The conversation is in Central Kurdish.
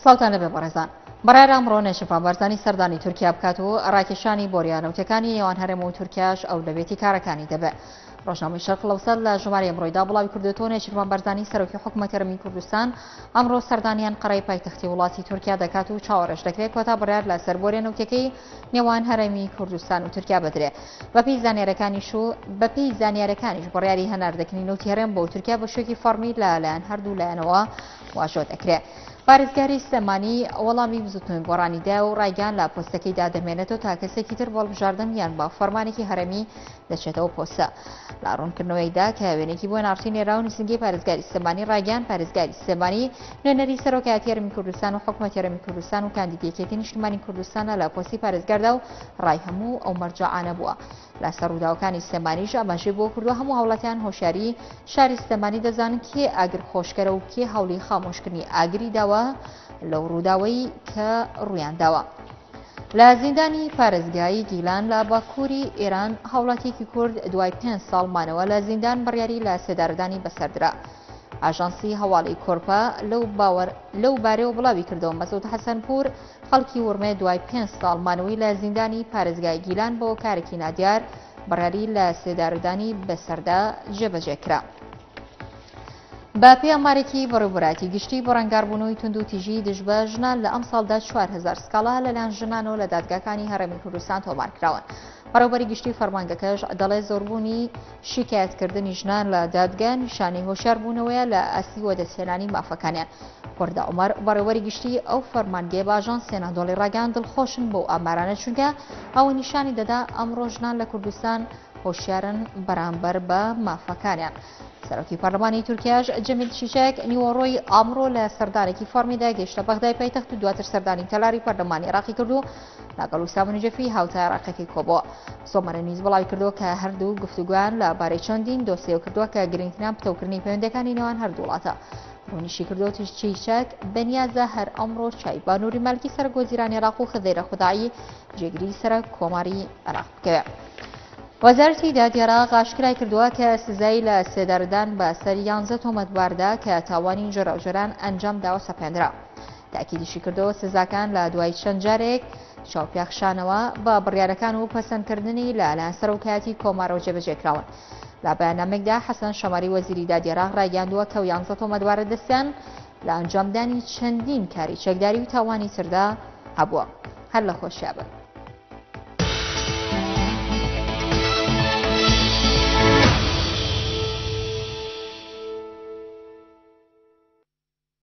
سڵاوتان لەبێ بەڕێزان. بڕیارە ئەمڕۆ نێچیرڤان بارزانی سەردانی تورکیا بکات و ڕاکێشانی بۆریە نەوتەکانی نێوان هەرێم و تورکیاش ئەولەویەتی کارەکانی دەبێت. ڕۆژنامەی شەرق الئەوسەت لە ژمارەی ئەمڕۆیدا بڵاوی کردوێتەوە نێچیرڤان بارزانی سەرۆکی حکومەتی هەرێمی کوردستان ئەمڕۆ سەردانی ئەنقەرەی پایتەختی وڵاتی تورکیا دەکات و چاوەڕێش دەکرێت کۆتا بڕیار لەسەر بۆریە نەوتەکەی نێوان هەرێمی کوردستان و تورکیا بدرێ. بەپێی زانیارەکانیش و بەپێی زانیارەکانیش بڕیاری هەناردەکردنی نەوتی هەرێم بۆ تورکیا بە شێوەیەکی فەڕمی لە لایەن هەردوو لایەنەوە واژۆ دەکرێ. پارێزگاری سلێمانی وەڵامی بزوتنەوەی گۆڕانی دا و ڕایگەیاند لە پۆستەکەیدا دەمێنێتەوە تا کەسێکی تر بۆ هەڵبژاردن یان بە فەرمانێکی هەرێمی دەچێتەوە پۆستە. لە ڕوونکردنەوەیدا کە وێنێکی بۆ نارتی نێرا و نووسینگەی پارێزگاری سلێمانی ڕایگەیاند پارێزگاری سلێمانی نوێنەری سەرۆکایەتی هەرێمی کوردستان و حکومەتی هەرێمی کوردستان و کاندیدی یەکێتی نیشتمانی کوردستانە لە پۆستی پارێزگاردا و ڕای هەموو ئەو مەرجەعانە بووە. لەسەر ڕووداوەکانی سلێمانیش ئاماژەی بۆ کردووە هەموو هاوڵاتیان هۆشیاری شاری سلێمانی دەزانن کێ ئاگر خۆشکەرە و کێ هەوڵی خامۆشکردنی ئاگری داوە لەو ڕووداوەی کە ڕوویان داوە. لە زیندانی پارێزگای گیلان لە باکووری ئێران هاوڵاتیەکی کورد دوای پێنج ساڵ مانەوە لە زیندان بڕیاری لە سێدارەدانی بەسەردرا. ئاژانسی هەواڵی کۆرپا لەو باوەر لەو بارەوە بڵاوی کردەوە مەسعود حەسەنپوور خەڵکی ورمێ دوای پێنج ساڵ مانەوەی لە زیندانی پارێزگای گیلان بۆ کارێکی نادیار بڕیاری لە سێدارەدانی بەسەردا جێبەجێ کرا. بە پێی ئامارێکی بەڕێوەبەرایەتی گشتی بۆ ڕەنگاربوونەوەی توندوتیژی دژ بە ژنان لە ئەمساڵدا 4000 سکاڵا لەلایەن ژنانەوە لە دادگاکانی هەرێمی کوردستان تۆمار کراون. بەڕێوەبەری گشتی فەرمانگەکەش دەڵێ زۆربوونی شیکایەتکردنی ژنان لە دادگا نیشانەی هۆشیاربوونەوەیە لە ئاستی وەدەستهێنانی مافەکانیان. وردە عومەر، بەڕێوەبەری گشتی ئەو فەرمانگەیە بە ئاژانسی ئەنادۆڵی ڕاگەیاند، دڵخۆشن بەو ئامارانە چونکە ئەوە نیشانی دەدا ئەمڕۆ ژنان لە کوردستان هۆشیارن بەرامبەر بە مافەکانیان. سەرۆکی پەرلەمانی تورکیاش جەمیل چیچەک نیوەڕۆی ئەمڕۆ لە سەردانێکی فەڕمیدا گەیشتە بەغدای پایتەخت و دواتر سەردانی تەلاری پەرلەمانی عێراقی کرد و لەگەڵ وسامە نوجەفی هاوتا عێراقیەکەی کۆبووە. سۆمەرە نیوز بڵاوی کردەوە کە هەردوو گفتوگۆیان لە بارەی چەندین دۆسیەوە کردووە کە گرنگترینیان پتەوکردنی پەیوەندیەکانی نێوان هەردوو وڵاتە. ڕوونیشی کردەوە چیچەک بەنیازە هەر ئەمڕۆ چای بە نوری مالکی سەرۆک وەزیرانی عێراق و خدەیرە خوداعی جێگری سەرۆک کۆماری عێراق بکەوێت. وەزارەتی دادی عێراق ئاشکرای کردووە کە سزای لە سێدارەدان بە سەر یانزە تۆمەتباردا کە تاوانی جۆراوجۆران ئەنجام داوە سەپێنرا. تاکیدیشی کردەوە سزاکان لە دوای چەند جارێک چاوپیاخشانەوە بە بڕیارەکان و پەسەندکردنی لەلایەن سەرۆکایەتی کۆمارەوە جێبەجێکراون. لە بەیاننامەیەکدا حەسەن شەماری وەزیری دادی عێراق ڕایگەیاندووە کە ئەو یانزە تۆمەتبارە دەستیان لە ئەنجامدانی چەندین کاری چەکداری و تاوانی تردا هەبووە. هەر لە خۆشیا بن.